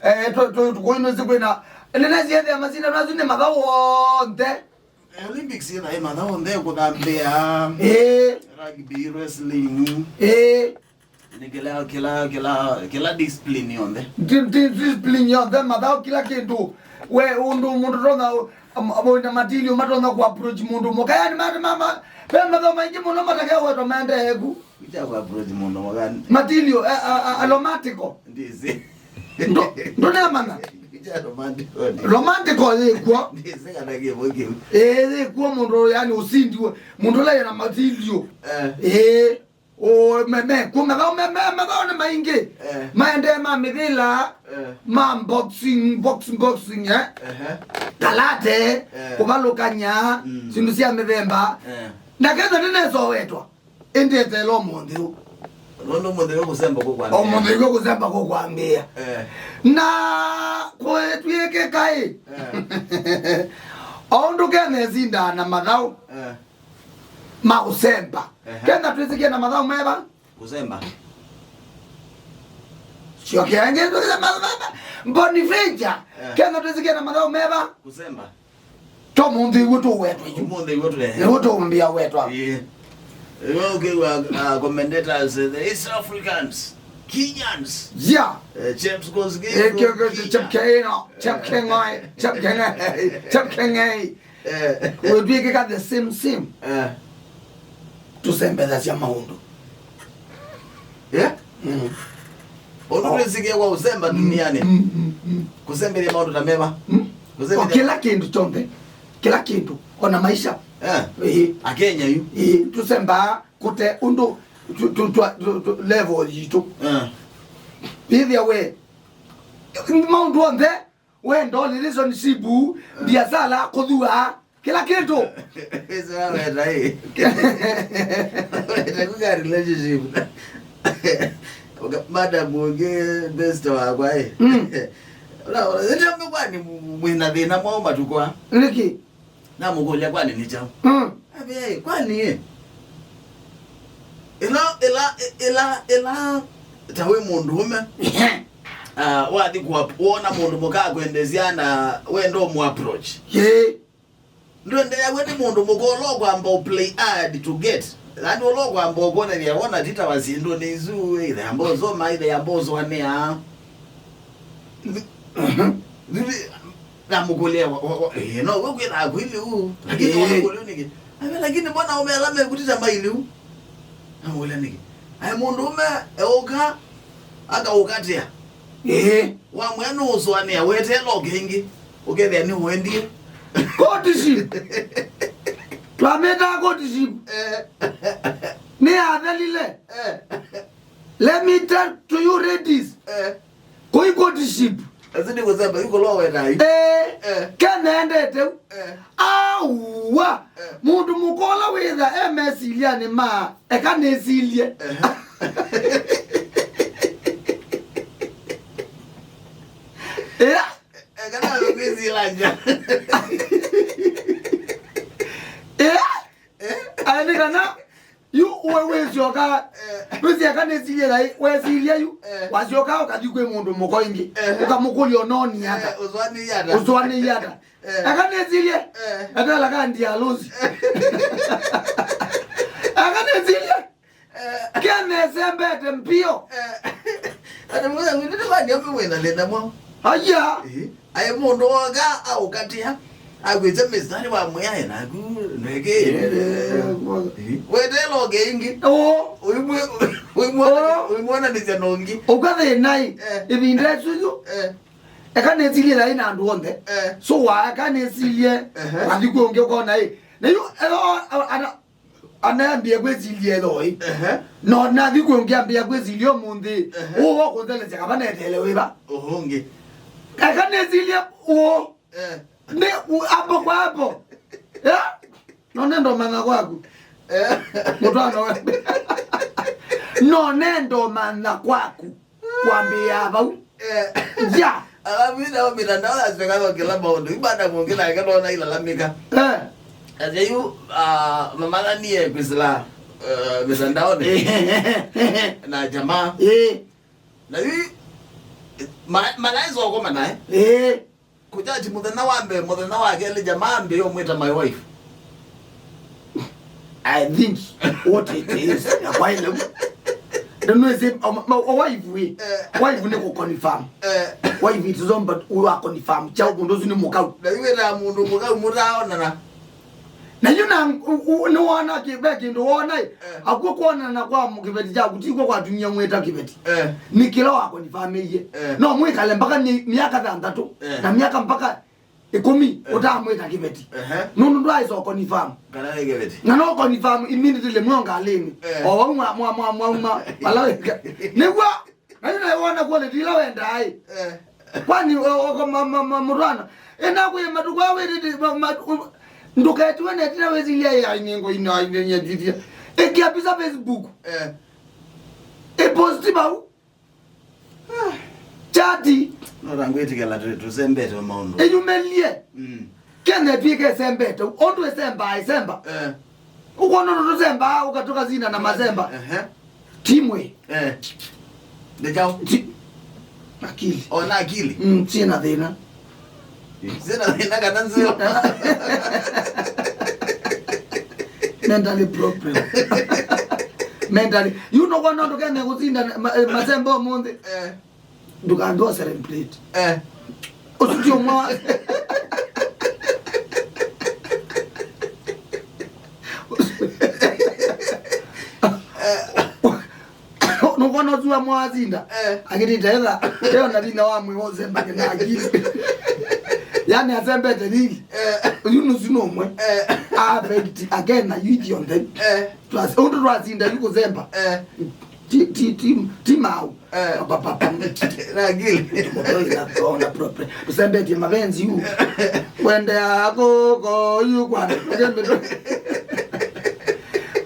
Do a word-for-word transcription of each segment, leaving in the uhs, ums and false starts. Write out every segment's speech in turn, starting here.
Eh, tũ, tũ, tũkũinũsi kwĩna, nĩnesiethĩa masindano asu nĩ mathaũ onthe. Eh, Olympics yĩthaĩ mathaũ onthe, kũthambĩa, eh, rugby, wrestling. Eh. Nĩ kĩla, kĩla, kĩla, kĩla discipline yonthe. Di-, di-, discipline yonthe, mathaũ, kĩla kĩndũ. We, ũndũ mũndũ tonya, am-, am-, na material matonya ku approach mũndũ mũka. Yani, ma, ma, ma, ve mathaũ maingĩ mũno matakewetwa maendee ku. Kya ku approach mũndũ mũka. Material, a, a, a, aromatical. Ndĩsĩ. Ndo, ndũnamanya? Kya romantical. Romantical yĩkw'o. Ndĩsĩ kana kĩvo kĩu. Ĩĩ, yĩkw'o mũndũ, yani, ũsindiwe. Mũndũ ũla ena material. Eh. Ĩĩ. O, me, me, ku mathaũ, me, me, mathaũ nĩ maingĩ. Eh. Maendee ma mĩvĩla, eh, ma boxing, box, boxing, eh? Ehe. Karate, eh, kũvalũkany'a, mm, syĩndũ sya mĩthemba. Eh. Na ketha nĩnesowetwa, ĩndĩ eteela ũmũnthĩ ũũ. Nũndũ ũmũnthĩ wĩ kũsemba kũkwambĩa. Ũmũnthĩ wĩ kũsemba kũkwambĩa. Eh. Na kũtw'ĩkĩka ĩ. Eh. O ũndũ ketha ĩsindaa na mathaũ. Eh. Ma ũsemba. Ehe. Kenda twĩsĩkĩe na mathaũ meva? Kũsemba. Syokea ĩngĩ, Bonifacia. Eh. Kenda twĩsĩkĩe na mathaũ meva? Kũsemba. To mũnthĩ iw'o tũwetwa yu. Ũmũnthĩ iw'o tũwetwa. Iw'o tũũmbĩa wetwa. Ĩĩ. Iw'o ũkĩw'a, uh, commentators, eh, the East Africans, Kenyans. Yeah. Eh, James Kosgei, eh, from Kenya. Chepkeng'ei, no. Chepkeng'ei, Chepkeng'ei, Chepkeng'ei. Eh. Wĩtw'ĩkĩka the same same. Eh. Tũsembethasya maũndũ. Eh? Mm. Ũndũ, oh, twĩsĩkĩe kwa ũsemba, mm, duniani. Mm, mm, mm. Kũsembethya maũndũ ta meva? Mm. Kũsembethya, o kĩla kĩndũ kyonthe. Kĩla kĩndũ. Ona maisha. Eh. Ĩĩ. Akenya yu. Ĩĩ, tũsembaa kũte ũndũ tu, tu, tu, tu, tu, level yitũ. Eh. Ĩthĩa we. Maũndũ onthe. Wendo, relationship, biasala, kũthua, kĩla kĩndũ. Ĩsĩ waweta ĩ. Weta kuka relationship. Madam ũngĩ best wakwa ĩ. Mm. Ũla, ũla, ndio kwani mwĩna thĩna mwaũ matukũ aa? Nĩkĩ? Namũkũlya, kwani nĩ kyaũ? Mm. Ambĩa ĩ, kwani ĩ? Ĩla, ĩla, ĩla, ĩla, ta wĩ mũndũũme. Ah, wathi kũap-, wona mũndũ mũka akwendesya na wenda ũmũ approach. Yĩ. Ndwendeeaw'a nĩ mũndũ mũka ũla ũkwamba ũ play hard to get. Yaani ũla ũkwamba ũkwonethya wona tita wa syĩndũnĩ isu, either yamba ũsoma, either yamba ũsũanĩa. Namũkũlya, wa, wa, wa, eh, no we kwĩthaa kwĩlĩ ũu, lakini, eh, wamũkũlya nĩkĩ? Ame, lakini mbona aũme ala mekũtita mailĩ ũu? Namũkũlya nĩkĩ? Aĩ mũndũũme eũka, akaũkatĩa. Ĩĩ. Wamwĩa nũũsũanĩa, weteela oke ĩngĩ, ũkethĩa nĩũendie. Courtship. Twamĩtaa courtship. Eh. Nĩyathelile. Eh. Let me tell to you ladies. Eh. Kũi courtship. Esi nĩ kũsemba, yu kũla ũwetaa yu. Eh, eh, kenda endete u. Eh. Aua. Eh. Mũndũ mũka ũla wĩtha e mesilyanĩ ma, eka nĩsilye. Eh. Eh? Eka nawe kwĩsilanja. Eh? Eh? Aĩ nĩ kana yu we wĩsyoka, eh, wĩsyoka nĩsilye thai, wesilya yu, eh, wasyoka ũkathi kwĩ mũndũ mũka ĩngĩ, eh, ũkamũkũlya ũnoni ata. Eh, ũsũanĩie ata? Ũsũanĩie ata? Eh. Aka nĩsilye, eh, atala ka ndialosi. Aka nĩsilye, eh, kĩanĩsembete mbio. Eh. Ata mũthenya witũ nĩkwani amwe wĩna thĩna mwaũ? Aya. Eh. Aĩ mũndũ woka aũkatĩa, akwĩsya mĩstarĩ wa mwĩaĩ naku ndwekĩĩte. Eh, weteela oke ĩngĩ. Oo. Ũimwe-, ũimwona-, oo, ũimwonanĩsya na ũngĩ. Ũkathĩnaĩ, eh, ĩvinda ĩsu yu. Eh. Eka nĩsilye thai na andũ onthe. Eh. So wa, eka nĩsilye, ehe, wathi kwĩ ũngĩ ũkona ĩ. Na yu, eh, o, o, ana, Anambĩĩa kwĩsilya ĩthoi. Ehe. No nathi kwĩ ũngĩ ambĩĩa kwĩsilya ũmũnthĩ. Ehe. Ũũ wa kũnzelesya kava neteele wĩva? Ũũ ũngĩ. Eka nĩsilye ũũ. Eh. Nĩ u-, hapo kwa hapo. Eh? No nendo manya kwaku. Eh. Mũtwana we. No nendo manya kwaku. Kwambĩĩa vau. Eh. Ya. Alafu ĩla mitandao yasveka thokela maũndũ. Ibada mũngĩ nake nona ilalamika. Eh. Asya yu, ah, mamathanie kwĩsĩla, eh, mitandaoni na jamaa. Eh. Na yu Ma-, malaisa ũkoma nae. Ĩĩ. Kũkyati mũthenya wa mbee, mũthenya wa kelĩ, jamaa ambĩĩa ũmwĩta my wife. I think what it is. Yakwa ĩleu. Ndonwĩsĩ, o, ma, o wife wĩ. Eh. Wife nĩ kũ confirm. Eh. Wife it's not but you are confirm. Kyaũ mũndũ ũsu nĩ mũkau. Na yu wĩtaa mũndũ mũkau mũtaaonana. Na yu na, u, u, nĩwona kĩ-, ve kĩndũ wona ĩ. Eh. Akw'o kwonana kwa mũ-, kĩveti kyaku, ti kw'o kwa atumĩa mwĩta kĩveti. Eh. Nĩ kĩla wa confirm ĩye. Eh. No mwĩkale mpaka nĩ myaka thanthatũ. Eh. Na myaka mpaka ĩkũmi, eh, ũtaamwĩta kĩveti. Ehe. Nũndũ ndwaĩsa confirm. Kana nĩ kĩveti. Na no confirm immediately mwĩ o ngalĩnĩ. Eh. O wauma, mwa, mwa, mwauma, vala wĩka. Nĩw'o, na yu naĩ wona quality ila wendaa ĩ. Eh. Kwani, o, o, ma, ma, ma, mũtwana. Ĩna kwĩ matukũ aa wĩtĩtĩ, ma, ma, u-, ndũketiwe netina wĩsilya ya inengo ina, ina, ina, ina. Ĩkĩa picha Facebook. Eh. Ĩposti vau. Chati. No, ta ngwĩtĩkĩla tũ-, tũsembete maũndũ. Ĩyumĩlye. Mm. Kenya ĩtw'ĩke ĩsembete. Ũndũ ĩsembaa, ĩsemba. Eh. Ũkwona ũndũ tũsembaa, ũka-, tũkasina na masemba. Ehe. Timwe. Eh. Nĩ kyaũ? Ti-, akili. O na akili? Mm, syĩna thĩna. Sina thĩna kana nzeo. Mentally problem. Mentally. You know, kwa ndoto kene kuzinda ma-, eh, masemba ũmũnthĩ. Eh. Ndũkandwa celebrate. Eh. Ũsu ti ũmwe wa- Nũkwona ũsu wa mwasinda? Eh. Akĩtĩte etha, eo na thĩna wa mwĩĩ wose mbake na akili. Yani asembete nini? Eh. Ũyu nũsu nũmwe. Eh. Affect again na youth on them. Eh. Twas-, ũndũ twasinda yu kũsemba. Eh. Ti, ti, ti, ti mau. Eh. Pa, pa, pa, pa. Na akili. Tũmũtoe na tũona problem. Tũsembetie mavenzi yu. Wendea kũko yu kwa.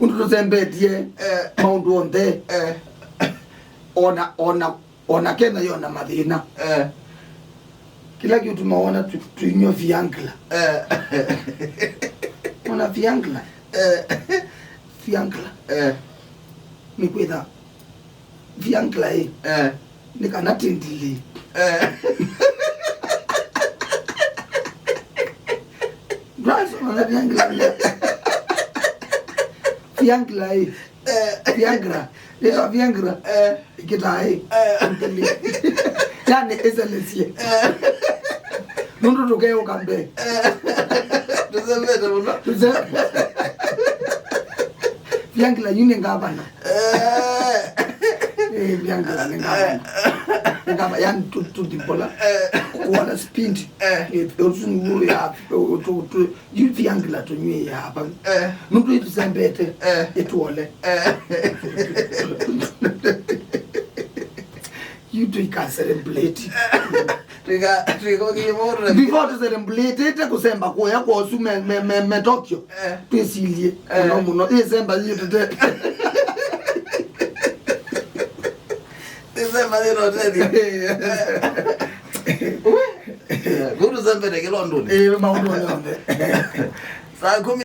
Ũndũ tũsembetie, eh, maũndũ onthe. Eh. Ona, ona, ona Kenya yona mathĩna. Eh. Kĩla kĩũtuma wona tũ-, tũinywa Viagra. Eh. Ona Viagra. Eh. Viagra. Eh. Nĩ kwĩtha Viagra ĩ. Eh. Nĩ kana tindili. Eh. Ndwasoma na Viagra. Viagra ĩ. Eh. Viagra. Nĩtwa Viagra. Eh. Ĩkĩtaa ĩ. Eh. Tindili. Yani ĩselesie. Eh. Nũndũ tũkeũka mbee. Eh. Tũsemete mũno. Tũse-, Viagra yu nĩ ngavana. Eh. Eh, Viagra nĩ ngavana. Nĩ ngavana, yani tu, tu dipola. Eh. Kuona speed. Eh. Eh, ũsu nĩguo ya, tu, tu, yu Viagra tũnywĩe hapa. Eh. Nũndũ ĩtũsembete, eh, ĩtuole. Eh. Yu tũika celebrate. Tũika, tũika kĩmũndũ. Before tũ celebrate, ĩte kũsemba kũya kwa ũsu me, me, me, me Tokyo. Eh. Twĩsilie, eh, mũno mũno. Ĩsemba yitũte. Ĩsemba yitũte. Eh. Kũu tũsembete kĩla ũndũnĩ. Eh, maũndũnĩ onthe. Saa kũmi.